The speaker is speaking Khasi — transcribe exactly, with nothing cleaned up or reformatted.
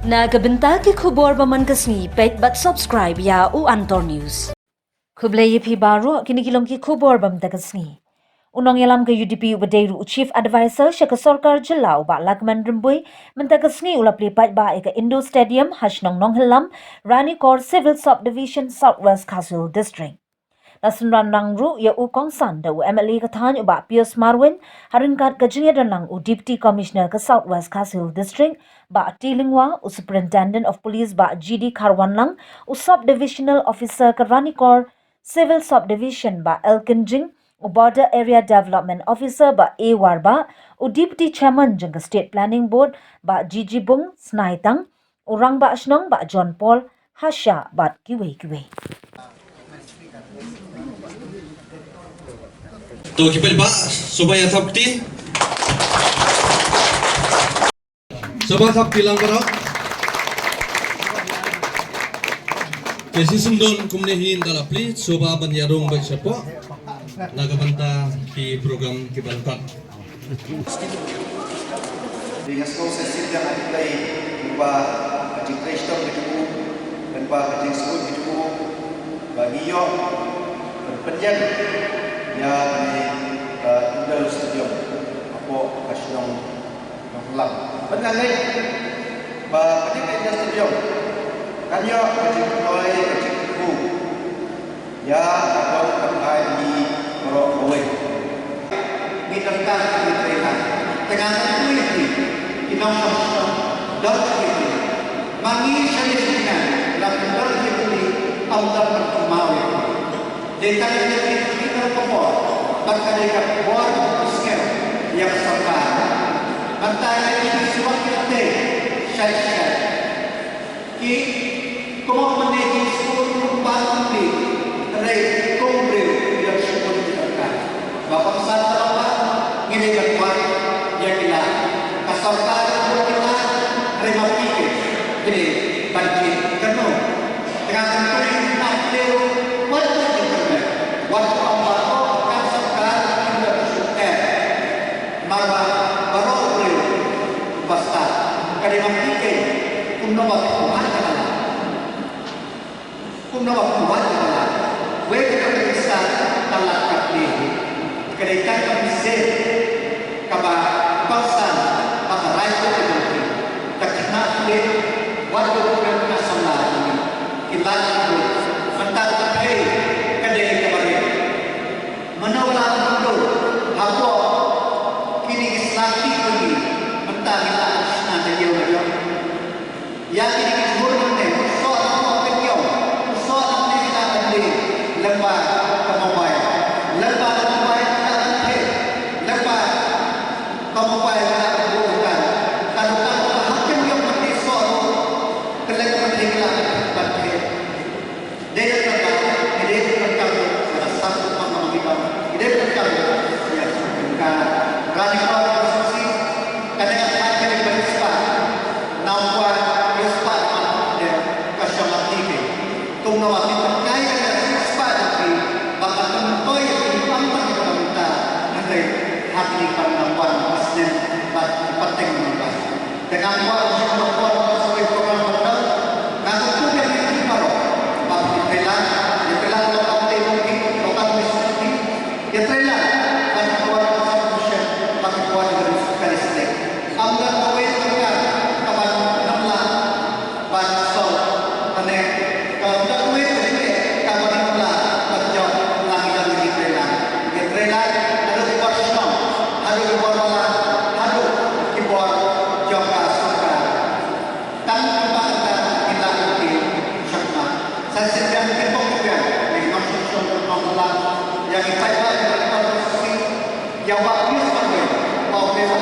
Na ka bynta ki khubor ba man ka sngi, peit bad subscribe ïa u Antor News. Khublei ïa phi baroh, kine ki long ki khubor ba mynta ka sngi. U nongïalam ka U D P uba dei ruh u Chief Advisor sha ka sorkar jylla u Bah Lahkmen Rymbui, mynta ka sngi u la plie paidbah ïa ka Indoor Stadium ha shnong Nonghyllam, Ranikor Civil Subdivision, South West Khasi Hills District. La synran lang ruh ïa u kongsan da u M L A ka thaiñ u Bah Pius Marwein, ha ryngkat ka jingïadon lang u Deputy Commissioner ka South West Khasi Hills District, Bah T Lyngwa, u Superintendent of Police Bah G D Kharwanlang, u Sub Divisional Officer ka Ranikor Civil Subdivision Bah L Kynjing, u Border Area Development Officer Bah A Warbah, u Deputy Chairman jong ka State Planning Board Bah G G Bung Snaitang, u Rangbah Shnong Bah John Paul Hasha bad kiwei kiwei. To ki paidbah, sngewbha ïa thap kti. Sngewbha thap kti lang baroh. Te shisien don kumne hi ynda la plie, sngewbha ban ïa rung bad shapoh na ka bynta ki program ki ban kat. Dei nga sngew sa shisien ïa ka jingtrei, lyngba ka jingtrei shitom ka jong u, lyngba ka jingsngewbha ka jong u, ba ngi ïoh ban pynïeng ïa kane ka indoor stadium hapoh ka shnong Nonglam. Bad nga ngeit ba kane ka indoor stadium kan ïoh ka jingkynnoh ka jingkyrkhu ïa ka dong ka thaiñ ngi baroh kawei. Ngi donkam ka jingtrei lang. Te nga kyrkhu ïa phi ki nongshong shnong, don ka jingtrei. Ma ngi shane sha Nonglam don ka jingtrei, ym don ban kynmaw ïa phi. Dei tang ïa phi ki nongkynmaw bad ka dei ka bor sngewbha ïa ka sorkar. Mynta ïa phi ki sngewbha ki tei shai shai. Ki, kumno mynne ki skur kumba kumne, hynrei kum briew ïa skur ki donkam. Ba kongsan ka long ba ngi dei ban kwah ïa ki lad. Ka sorkar ka kwah ki lad, hynrei ma phi ki dei ban jied kano. Te nga kyntu ïa ki khynnah briew, wat la jied kano, wat la ong ba ka sorkar ka dei ban shu eh. Namar ba baroh briew ba stad, ka dei ma phi keiñ, kumno ba phi buh ïa ka lad. Kumno ba phi buh ïa ka lad. Wei ka dei ka stad ka lad ka phi. Ka dei tang ka mynsiem kaba kongsan ha ka rai ka jong phi. Ka khynnah phi, wat la ka khynnah samla phi. Ki lad ki buh. Mynta ka phi ka dei kaba rit. Mano ba la ïoh hapoh kine ki sla ki kmie, mynta ngi la shna da ïew da ïew. Ïa kine ki jhur nangne, u soh nangne ka ïew, u soh nangne ka kmie, lyngba ka mobile, lyngba ka mobile ka kmie, lyngba ka mobile ka kmie, ka dukan ka hakim ïew mynta soh ruh, ka leit mynta ka la kmie. Dei da kata, dei da kata, da satu pang ma kita, dei da kata, ya, ka Ranikor Constituency, ka dei ka thaiñ ka dei ba riewspah, nangta riewspah ma dei ka shong ha ki. Kumno ma ki pynkai ka riewspah da ki, ba ka tang toi ki pang ma ki pang ta, hynrei ha ki pang nang wan, ba snem, ba ki pateng nang wan. Te nga kwah ban sngewbha ban sngewbha program ba ka, nga kyrkhu ïa phi baroh ba phi trei lang, ïa trei lang ba ka trei long ki, ba ka trei long ki, ïa trei lang ba ki kwah ban sngewbha ba ki kwah ban sngewbha. Am da kawei ka ka ban namla ban sol, ane ka da kawei ka ka ban namla ban jop lang ïa ki trei lang, ïa trei lang, ado ki bor shnong, ado ki bor lang, ado ki bor jong ka sorkar. Tang kumba kata ngi la ïohi shakmat. Sa shisien ki pok ki pek, ngi nong shong shong nong la, ïa ngi paidbah ngi la pynsi, ïa Bah Pius Marwein, Bah Pius